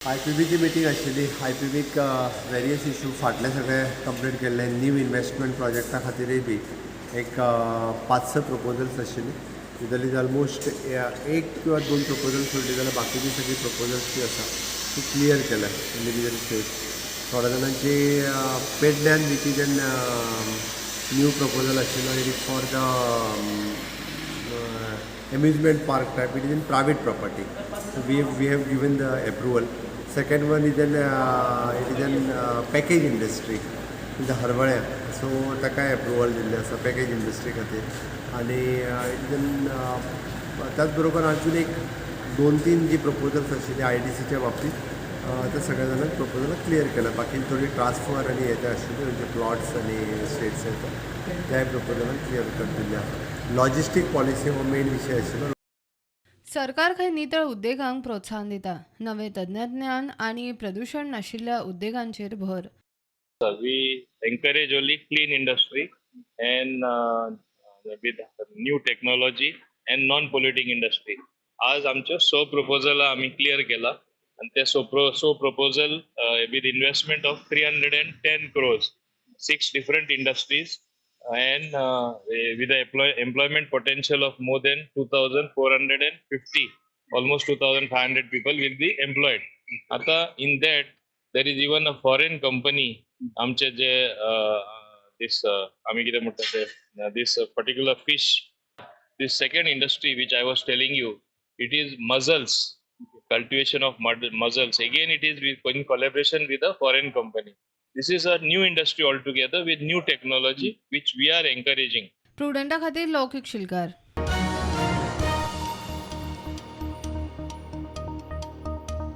I P बीची meeting आशिल्ली. I P बीक वेरियस इशू फाटले सगळे कंप्लीट केल्ले. न्यू इन्वेस्टमेंट प्रोजेक्टा खातीरय बी एक पांच स प्रपोजल्स आशिल्ली. भितरली ऑलमोस्ट एक किंवा दोन प्रपोजल सोडली जाल्यार बाकीची सगळी प्रपोजल्स जी आसा ती क्लियर केल्या इंडिविज्युअल स्टेट. थोड्या जाणांची पेडण्यान which is an new proposal आशिल्लो, it is for the amusement park type. It is in private property, so we have given the approval. Second one is an it is an package industry in the हरवळ्या, so ताकाय approval दिल्लें आसा package industry खातीर. आनी it is an त्याच बरोबर अजून एक दोन तीन जी प्रपोजल्स आशिल्ली I D सीच्या बाबतीत, त्या सगळ्या जाणांक प्रपोजल क्लियर केला. बाकी थोडी ट्रान्सफर आनी हे ते आशिल्ले, म्हणजे प्लॉट्स आनी स्टेट्स येता, त्याय प्रपोजलान क्लियर कट दिल्ले आसा. लॉजिस्टीक पॉलिसी हो मेन विशय आशिल्लो. सरकार खंय नितळ उद्देगांक प्रोत्साहन दिता, नवे तंत्रज्ञान आनी प्रदुशण नाशिल्ल्या उद्देगांचेर भर. We encourage only clean industry and with new technology and non-polluting industry. आज आमच्यो स प्रपोजलां आमी क्लियर केला आनी ते स proposal with investment of 310 crores, six different industries and with employment potential of more than 2450, almost 2500 people will be employed. आता in that there is even a foreign company. आमचे जे this आमी कितें म्हणटा ते, this particular fish, this second industry which I was telling you, it is mussels, cultivation of mussels. Again, it is in collaboration with a foreign company. This is a new industry altogether with new technology, which we are encouraging. प्रुडंटा खातीर लौकीक शिलकार.